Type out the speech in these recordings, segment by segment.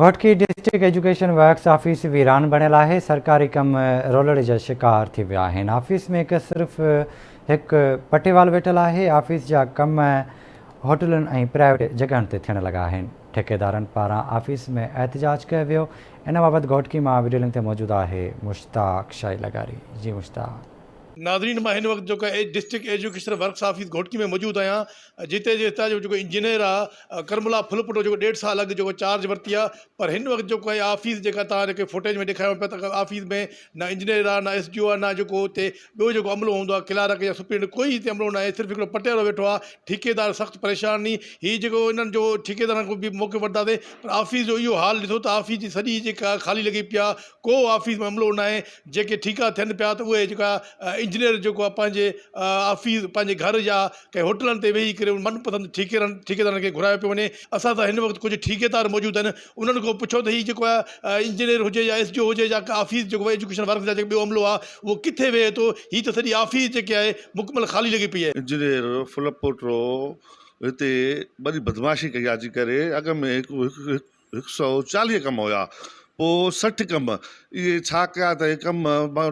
Ghotki district education works office ويران بڻيل آهي، سرڪاري ڪم رولڙي جا شڪار ٿي ويا آهن، آفيس ۾ هڪ صرف هڪ پٽيوال ويٺل آهي، آفيس جا ڪم هوٽلن ۽ پرائيويٽ جڳهن تي ٿيڻ لڳا آهن، ٺيڪيدارن پاران آفيس ۾ احتجاج ڪيو ويو، ان بابت گهوٽڪي مان وڊيو لنڪ تي موجود آهي مشتاق شاهي لغاري، جي مشتاق. ناظرين مان هن وقت جيڪو district education works office Ghotki ۾ موجود آهيان جتي جي هتان جو جيڪو انجنيئر آ ڪرملا ڦلپوٽو جيڪو ڏيڍ سال اڳ جيڪو چارج ورتي آ پر هن وقت جيڪو آهي آفيس جيڪا توهان کي فوٽيج ۾ ڏيکاريو پيا ته آفيس ۾ نه انجنيئر آ نه ايس ڊي او آ نه جيڪو اتي ٻيو جيڪو عملو هوندو آ ڪلارڪ يا سپرنٽ ڪوئي هتي عملو نه آهي صرف هڪڙو پٽيوالو ويٺو آ ٺيڪيدار سخت پريشان ني هي جيڪو انهن جو ٺيڪيدارن کان به موقعو وٺنداسين پر آفيس جو اهو حال ڏسو ته آفيس جي سڄي جيڪا خالي لڳي پئي آ ڪو آفيس ۾ عملو ناهي جيڪي ٺيڪا ٿين پيا ته اهي جيڪا انجنيئر جيڪو آهي پنهنجي آفيس پنهنجي گهر يا ڪنهن هوٽلن تي ويهي ڪري من پسند ٺيڪيرن ٺيڪيدارن کي گهرايو پيو وڃي اسان سان هن وقت ڪجهه ٺيڪيدار موجود آهن انهن کان پڇو ته هي جيڪو آهي انجنيئر هجي يا ايس ڊي او هجي يا آفيس جيڪو ايجوڪيشن ورڪس جا جيڪو ٻيو عملو آهي اهو ڪٿي ويهي ٿو هي ته سڄي آفيس جيڪي آهي مڪمل خالي لڳي پئي آهي. انجنيئر ڦلپوٽو هتي وڏي بدمعاشي ڪئي آهي جي ڪري اڳ ۾ هڪ هڪ سئو 40 ڪم هيا پوء 60 ڪم اهي ڇا ڪيا ته اهي ڪم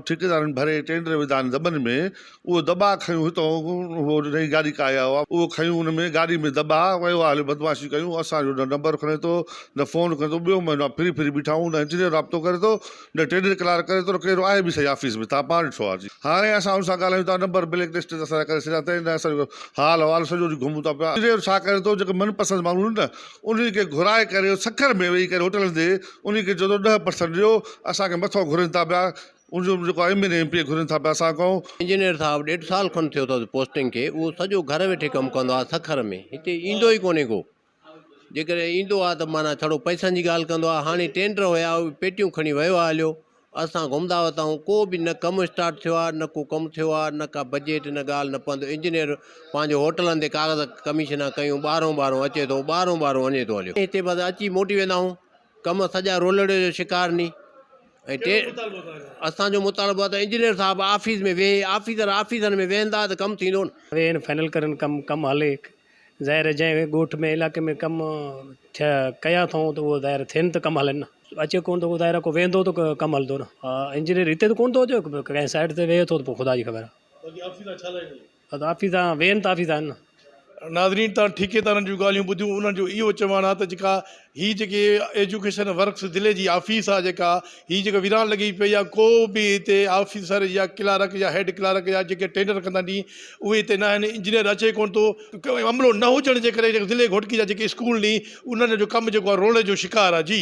ٺيڪيدارن ڀري ٽينڊر وڌا آهن دٻن ۾ اهو دٻا کنيون هتان اهو نئين گاڏي ڪاهي آيو آهي اهو کنيون ان ۾ گاڏي ۾ دٻا ويو آهي هليو بدمعاشي ڪيون اسان جو نه نمبر کڻي ٿو نه فون کڻي ٿو ٻيو مهينو آهي ڦري ڦري بيٺا آهيون نه انجنيئر رابطو ڪري ٿو نه ٽينڊر ڪلارڪ ڪري ٿو نه ڪير آهي به سهي آفيس ۾ تان پاڻ ڏٺو آهي جي هاڻي اسان ان سان ڳالهايون ٿا نمبر بليڪ لسٽ اسان جا ڪري ڇڏيا اٿئي نه اسان جو حال احوال سڄو ڏينهن گهمون ٿا پيا انجنيئر ڇا ڪري ٿو جيڪي من پسند ماڻهو آهن نه انهن کي گهرائي ڪري سکر ۾ ويهي ڪري هوٽلن تي انهن کي چئي ٿو 10 پرسنٽ ڏيو اسان کي مٿو گهرين ٿا پيا ان جو جيڪو M N A M P A گهرين ٿا پيا اسان کان. انجنيئر صاحب ڏيڍ سال کن ٿيو اٿس پوسٽنگ کي اهو سڄو گهر ويٺي ڪم ڪندو آهي سکر ۾ هتي ايندو ئي ڪونهي ڪو جيڪڏهن ايندو آهي ته معنيٰ ڇڙو پئسن جي ڳالهه ڪندو آهي هاڻي ٽينڊر هيا اهي پيٽيون کڻي ويو آهي هليو اسان گهمندا وتائون ڪو به نه ڪم اسٽارٽ ٿيو آهي نه ڪو ڪم ٿيو آهي نه ڪا بجيٽ نه ڳالهه نه پنڌ انجنيئر پنهنجو هوٽلن تي ڪاغذ ڪميشنا ڪيون ٻارهون ٻارهون اچي ٿو ٻارهون ٻارهون وڃي ٿو هليو هتي بس اچي موٽي ويندا آهيون ڪم سڄا رولڙي جو شڪار ني ۽ ٽي اسان جو مطالبو آهي ته انجنيئر صاحب آفيس ۾ ويهي آفيسر آفيسن ۾ ويهندا ته ڪم ٿيندو نه. ويهن فائنل ڪرن ڪم ڪم هلي ظاهر آهي جنهن ڳوٺ ۾ علائقي ۾ ڪم ٿيا ڪيا اٿئون ته اهو ظاهر ٿين ته ڪم هلن نه اچي ڪونه ٿو ظاهر آهي ڪو ويهندو ته ڪم هلندو نه ها انجنيئر هتي ته ڪونه ٿو اچي ڪنهن سائيڊ تي ويهي ٿو ته پوء خدا جي خبر آهي. باقي آفيسان ڇا لاء ايندو؟ ها ته آفيسان ويهن ته آفيسان آهن نه. ناظرين تان ٺيڪيدارن جون ڳالهيون ٻڌيون انهن جو اهو چوڻ آهي ته جيڪا هي جيڪي ايجوڪيشن ورڪس ضلعي جي آفيس آهي جيڪا هي جيڪا ويران لڳي پئي آهي ڪو به هتي آفيسر يا ڪلارڪ يا هيڊ ڪلارڪ يا جيڪي ٽينڊر ڪندا آهن اهي هتي نه آهن انجنيئر اچي ڪونه ٿو عملو نه هجڻ جي ڪري ضلعي گهوٽڪي جا جيڪي اسڪول ني انهن جو ڪم جيڪو آهي رولي جو شڪار آهي جي.